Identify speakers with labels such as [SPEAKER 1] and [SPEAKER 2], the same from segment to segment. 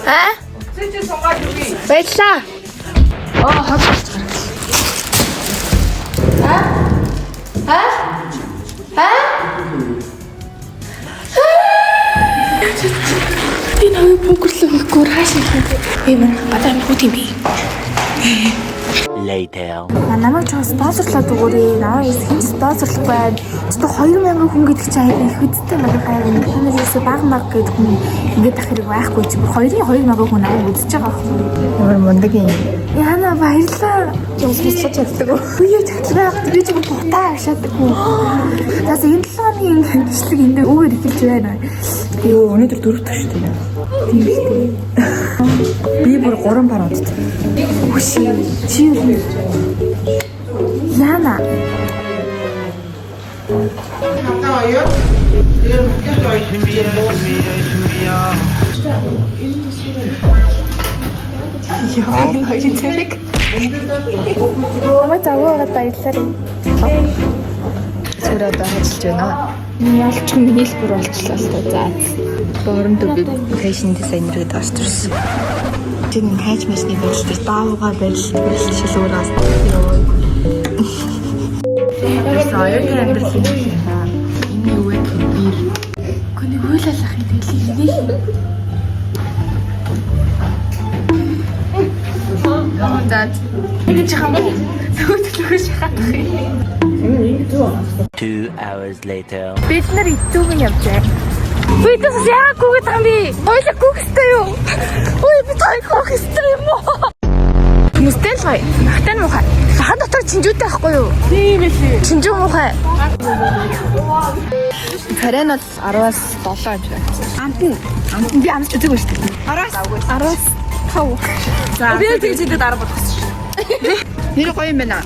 [SPEAKER 1] Аа? Баярлаа. Аа, хог гарч гаргал. Аа? Аа? Аа? Би намайг бөмбөглөө хийхгүй хааш юм бэ? Би мань гадаа хүүт юм би.
[SPEAKER 2] Later.
[SPEAKER 1] Намайг ч спонсорлоод өгөөрэй. Намайг хэн ч спонсорлохгүй байна. Зөвхөн 2000 хүн гэдэг чинь аягүй их үсттэй манай хайр. Та нар ерөөсөө баг баг гэдэг хүн ингээд ах хэрэг байхгүй чи. Бүр 2000 хүн намайг үзэж байгаа байхгүй.
[SPEAKER 3] Ямар мундаг юм.
[SPEAKER 1] Яна баярлаа.
[SPEAKER 3] Уусмислаж чаддаг.
[SPEAKER 1] Би юу чадлаа байх. Би ч бүр бутаа авшаадаг хүн. Тас энэ 7 хоногийн бичлэг энэ дээр үүгээр эхэлж байна.
[SPEAKER 3] Йоо, өнөөдөр дөрөв дэх шүү дээ. Тийм шүү дээ. Би бүр 3 пар унтсан.
[SPEAKER 1] Хүш. Чи юу? Яна.
[SPEAKER 3] Яа, энэ хоёрын цариг.
[SPEAKER 1] Намайг завгүй байгаад баярлалаа.
[SPEAKER 3] Зүгээр одоо ажиллаж байна.
[SPEAKER 1] Ялч миний л бүр болчлоо л та. За.
[SPEAKER 3] Боромд би fashion designer гэдээ орж ирсэн. Тэр нэг хайч машны байдал дээр даавуугаа барилт барилт шил өөр бас. Йоо. Тэрс оюутны амьдрал юм шиг та. Энэ юу вэ? Бир.
[SPEAKER 1] Гэхдээ нэг үйл алах юм тэгэл инээх. За. Ингэж хам. Зөвхөн шахах юм.
[SPEAKER 2] 2 hours later.
[SPEAKER 1] Бид нар итүүгэн явж байгаа. Би тэс яагаад гүгэд байгаа юм бэ? Хоёлаа гүөх ёстой юу? Ой би таа гүөх ёстой юм уу? Хүмүүстэй л гоё. Нахтай нь муухай. Лахан дотор чинжүүтэй байхгүй юу? Тийм ээ. Чинжүү муухай.
[SPEAKER 3] Царай нь бол 10-аас 7 юм шиг байна.
[SPEAKER 1] Амт нь. Амт нь би амсч үзээгүй шүү дээ.
[SPEAKER 3] 10-аас 10-аас 5.
[SPEAKER 1] За. Би л тэгж идэд 10 болгосон шүү.
[SPEAKER 3] Нэр гоё юм байна.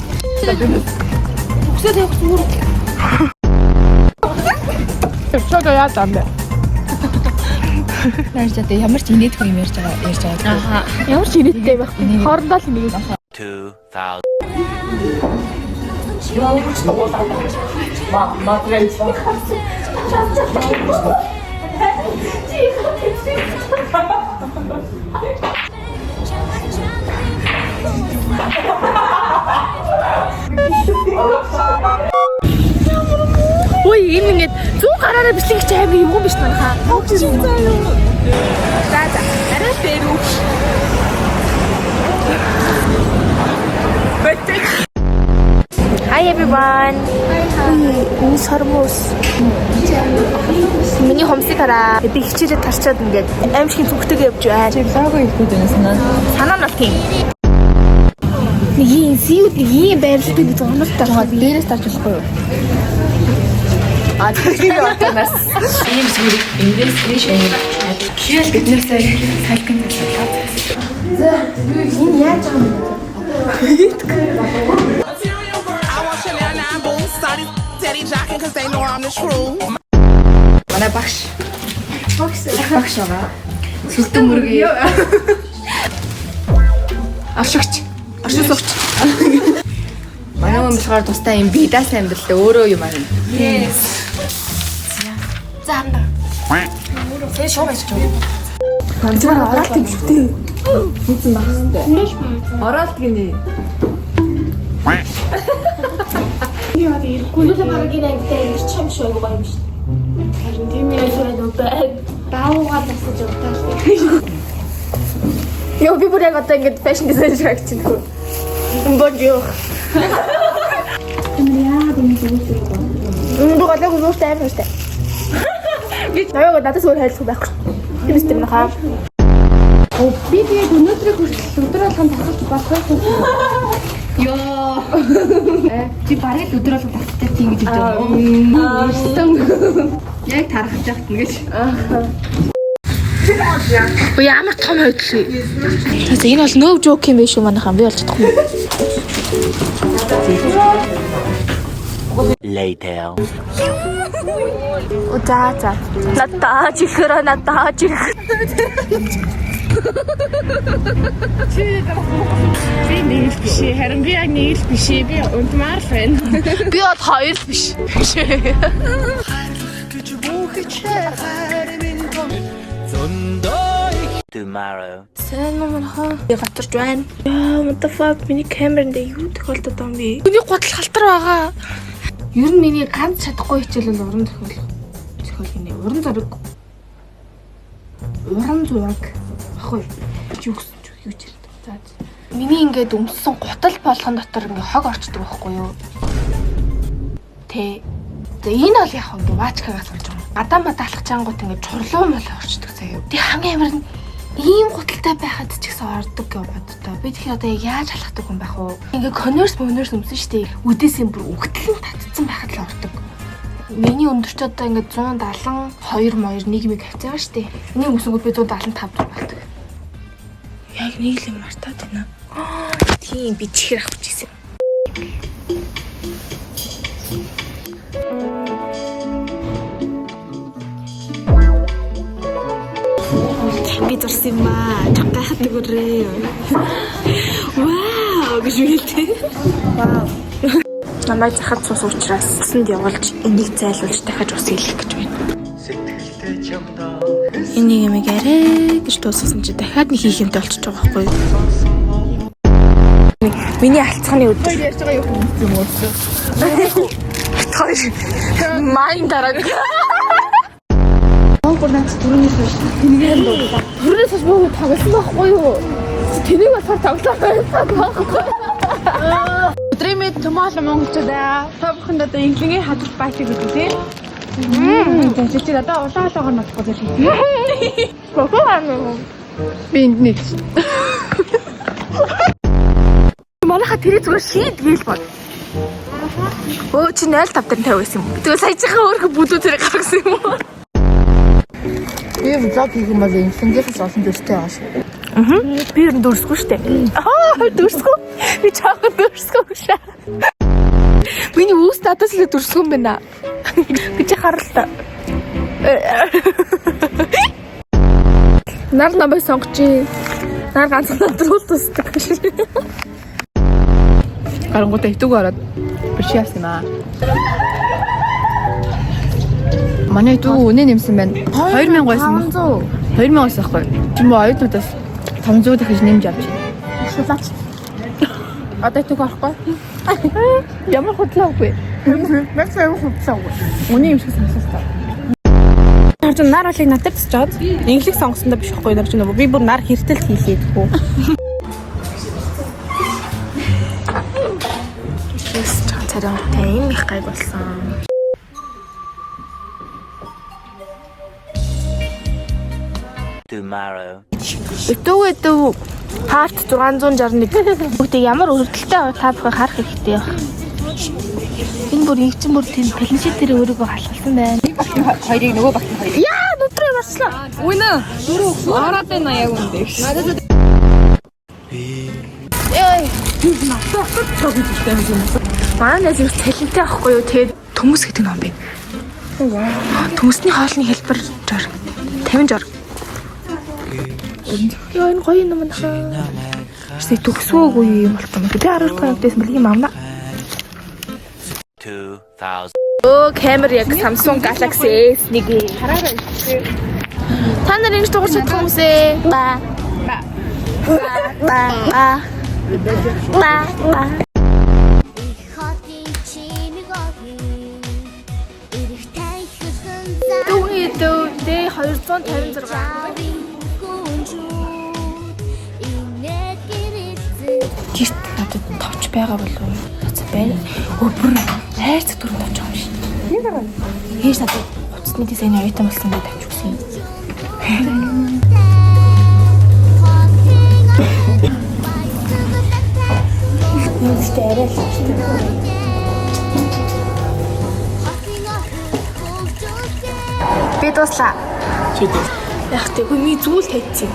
[SPEAKER 1] Өксөд явах зүгээр.
[SPEAKER 3] Чод яа зам бэ? Наар ч одоо ямар ч инээдгүй юм ярьж байгаа ярьж байгаа.
[SPEAKER 1] Аа. Ямар ч инээдтэй байхгүй. Хоорондоо л инээгээд.
[SPEAKER 2] 2000.
[SPEAKER 1] Ой энэ ингээд зүүн гараараа бичлэг чи амар юм биш манайхаа. За за. Арай л дээр үү. Hi everyone. Hi. Энэ сормуус. Миний хумсыг хараа. Би хичээлээ тарчаад ингээд аимшигын зүгтэйг явж байна.
[SPEAKER 3] Чи лого хийхгүй байна санаа.
[SPEAKER 1] Санаа нь бол тийм. Нэг ийм зүйд нэг ийм байрлалтай нэг зурмалтай байгаа.
[SPEAKER 3] Дээрээс тарж болохгүй юу? А тэгэхээр отоноос ийм сүрэг эндээс тийш энэ кэл биднээс салкин заллаа.
[SPEAKER 1] За, энэ яаж байгаа юм бэ?
[SPEAKER 4] I want Chanel 9 boots, started steady jocking cause they know I'm the truth.
[SPEAKER 3] Манай багш. Багш. Багш байгаа. Сүлдэн мөргөө.
[SPEAKER 1] Оршигч. Оршин суугч.
[SPEAKER 3] Манай хүн болохоор тустай юм бидаас амьдралаа өөрөө юм аа.
[SPEAKER 1] Yes. За хамдаа. Тэгээ шоу байж байгаа. Зүгээр оролт юм шүү дээ.
[SPEAKER 3] Мэдсэн баг хэвээр. Оролт гинэ.
[SPEAKER 1] Гүнүлэ бараг энэ ангитай ирчих юм шиг айгуу гоё юм шүү. Харин тийм ээ л байна. Даавуугаар насаж явтаа л. Йоо би бүр яг одоо ингэж fashion design шиг харагдчихна. Bonjour. Мм би галаагүй ууртай амар ууртай. Би намайг надаас өөр хайрлах байхгүй. Тийм үстэй минь хаа.
[SPEAKER 5] Би тэгээд өнөөдрийг хүртэл өдөр болгон тасалж болох юм.
[SPEAKER 3] Йоо.
[SPEAKER 5] Чи бараг л өдөр болгон тасалтай тийм гэж хэлж байгаа. Ирсэн.
[SPEAKER 3] Яг тархаж яхад нэгэж.
[SPEAKER 1] Үгүй ямар том хөдөл вэ? Тэгээс энэ бол no joke юм биш үү манайхан би болж чадахгүй.
[SPEAKER 2] Later.
[SPEAKER 1] О за за. Надаа чихрэ надаа чих. Би нэг л биш. Харин би яг нэг л биш. Би унтмаар л байна. Би бол хоёр л биш.
[SPEAKER 2] Tomorrow.
[SPEAKER 1] Сайн уу манайхаа. Би гатарч байна. Яа, what the fuck, миний камеранд юу тохиолдод байгаа юм бэ? Миний гутал халтар байгаа.
[SPEAKER 5] Ер нь миний ганц чадахгүй хичээл бол уран зохиол. Зохиол гинэ. Уран зураг. Уран зураг. Ахгүй. Чи юу гэсэн чи юу ч яриад. За. Миний ингээд өмссөн гутал болгон дотор ингээд хог орчдөг байхгүй юу? Тэ. За энэ бол яг ингээд вачкагаас орж байгаа. Гадаа мадаа алхаж ангууд ингээд чурлуу мол орчдөг заяа. Тэг хамгийн амар нь ийм гуталтай байхад ч гэсэн ордог гэж боддоо. Би тэгэхээр одоо яг яаж алхдаг юм байх вэ? Ингээ конверс монверс өмсөн штэ. Үдээс юм бүр өгтлэн татцсан байхад л ордог. Миний өндөрч одоо ингээ 172 моёр нэг мэг хавцаа штэ. Энийг өмсөнгүүд би 175 болдог.
[SPEAKER 1] Яг нэг л юм мартаад байна. Тийм, би чихэр авах гэсэн.
[SPEAKER 3] Би зурсан юм аа. Чам гайхаад өгөөрэй. Вау гэж хэлтэй.
[SPEAKER 1] Намайг захад цус учраас цуснд явуулж энийг зайлуулж дахиж ус илэх гэж байна. Энийг юм арай гэж дуусгасан чи дахиад нэг хийх юмтай болчихж байгаа байхгүй юу? Миний алцгааны өдөр. Ярьж байгаа юу юм уу? Хоёр майн дараа. Монгол наац түрүүнээс хойш тэнийгээр нь дуудлаа. Түрүүнээс хойш мөн тоглосон байхгүй юу? Тэнийг болохоор тоглоо байсан байхгүй.
[SPEAKER 5] Өдрийн мэд төмөөл монголчуудаа. Та бүхэнд одоо инглигийн хадрах баачиг гэдэг тийм. За чи одоо улаан халуугаар ноцохгүй зүйл хийх.
[SPEAKER 3] Би энд нэг.
[SPEAKER 1] Манайха тэрийг зүгээр шийдгээл бод. Өө чи 0.5 дээр 50 байсан юм уу? Тэгээ сая чихаа өөрөө бүдүү тэрийг гаргасан юм уу?
[SPEAKER 6] Би vlog хийх юм бол инфлюенсээс олон дүрстэй байгаа шүү.
[SPEAKER 1] Би ер нь дүрсгүй штэ. Аа дүрсгүй. Би чаахан дүрсгүй шээ. Миний үүс надаас л дүрсгүй юм байна. Би чи харалта. Нар намайг сонгож. Нар ганцхан надруу тусдаг.
[SPEAKER 3] Гарангуудаа итүүг ороод биш яасан юм аа. Манай итүүг үнэ нэмсэн байна. 2000 байсан баг. 2000 байсан байхгүй. Чи мө оюутнуудаас 500 дахиж нэмж авч байна.
[SPEAKER 6] Шулаач. Одоо итүүг орохгүй.
[SPEAKER 3] Ямар худлаа үгүй.
[SPEAKER 6] Мэн сайн худлаа үгүй.
[SPEAKER 3] Үнэ юм шиг сонсолтой.
[SPEAKER 5] Нар чинь нар болыг надад төсөж чад. Инглиг сонгосондоо биш байхгүй нар чинь нөгөө би бүр нар хэртэл хийлээдгүй.
[SPEAKER 1] Царайтай юм их гайг болсон.
[SPEAKER 2] Tomorrow.
[SPEAKER 1] Өтөг өтөг part 661. Бүгдийг ямар өргөдөлтэй та бүхэн харах хэрэгтэй байх. Энэ бүр эгчин бүр тийм планшет дээр өөрийгөө халахсан байна.
[SPEAKER 3] Хоёрыг нөгөө багт хоёр.
[SPEAKER 1] Яа, нүдрээ марчлаа.
[SPEAKER 3] Үнэ. Дөрөв ороод байна яг үндэ.
[SPEAKER 1] Манай найз их цалинтай байхгүй юу? Тэгээд төмөс гэдэг ном байна. Төмөсний хоолны хэлбэр 60 50 60. Йоо, энэ гоё юм байна. Тэсээ төгсөөгүй юм болтон. Би 12 дахь ангидээс мэл юм амна.
[SPEAKER 2] 2000.
[SPEAKER 1] Өө, камер яг Samsung Galaxy S1. Хараарай. Та нар ингэж дуурч чадах хүмүүсээ. Ба. Ба. Ба. Ба. Ба. Ба.
[SPEAKER 7] Хотын чимэг огийн эрх тайхсан зам
[SPEAKER 1] Дүүний дүү D256.
[SPEAKER 7] Гүнжүүд инээд гэрэлзэн
[SPEAKER 1] Гэрт надад товч байгаа болов уу? Тоц байна. Өө бүр хайрцаг дөрөв товч байгаа юм шиг. Хийж надад хувцсны дизайны оюутан болсон гэж тавьж өгсөн юм. Юм гэхдээ арай л товчтой. Би дуслаа.
[SPEAKER 6] Чи дуус.
[SPEAKER 1] Яг тэгвэл ми зүйл тавьчихсан.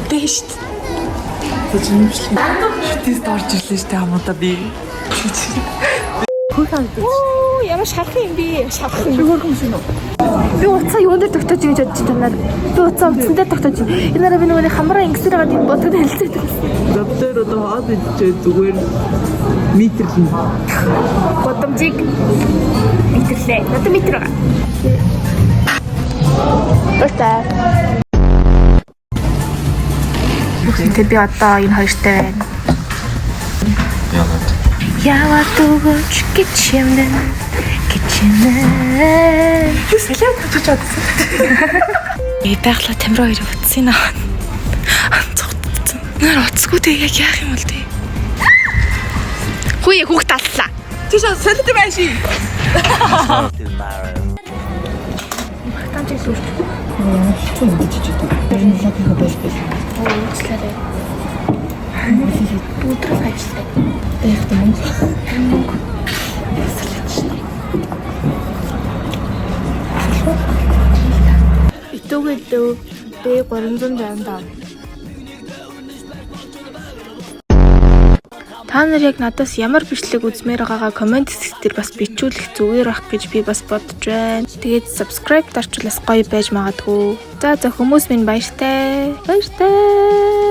[SPEAKER 1] Тэ шүү дээ.
[SPEAKER 6] Шүтээс орж ирлээ шүү дээ хамуудаа би. Хөрхөн харагдаж.
[SPEAKER 1] Оо, ямар шархан юм бэ? Шархан.
[SPEAKER 6] Чи хөрхөн шиг үү?
[SPEAKER 5] Би утсаа юун дээр тогтоож ингэж бодож байна. Би утсаа утсан дээр тогтоож байна. Энэ нараа би нөгөө нэг хамраа ингэсээр байгаа тийм бодод хэлцээд байсан.
[SPEAKER 8] Зав дээр одоо хоол идчихээ зүгээр метр л юм.
[SPEAKER 1] Гудамжийг метрлээ. Надад метр байгаа.
[SPEAKER 5] Баяртай.
[SPEAKER 1] Тэгээ би одоо энэ хоёртай байна. Яваад өгөөч гэж юмнэн гэж юмнэн.
[SPEAKER 6] Би салиад авчиж чадсан.
[SPEAKER 1] Би байглаа тамираа хоёрыг утсын аа. Цогтцсон. Нэр утсгүй тэг яг яах юм бол тэг. Хүү хүүхд аллаа.
[SPEAKER 6] Чи шал солиод байна ши.
[SPEAKER 2] Tomorrow.
[SPEAKER 6] Ямар хэцүү юм гэж чичээд. Тэр нь лог хийх байж байсан.
[SPEAKER 5] Уучлаарай. Өдрөөс ажиллаа.
[SPEAKER 6] Тэйхтэй мөнгө.
[SPEAKER 5] Мөнгө. Итүүгээ дөө B365. Та нар яг надаас ямар бичлэг үзмээр байгаагаа коммент хэсэг дээр бас бичүүлэх зүгээр бах гэж би бас бодож байна. Тэгээд subscribe дарчулаас гоё байж магадгүй. За за хүмүүс минь баяртай. Баяртай.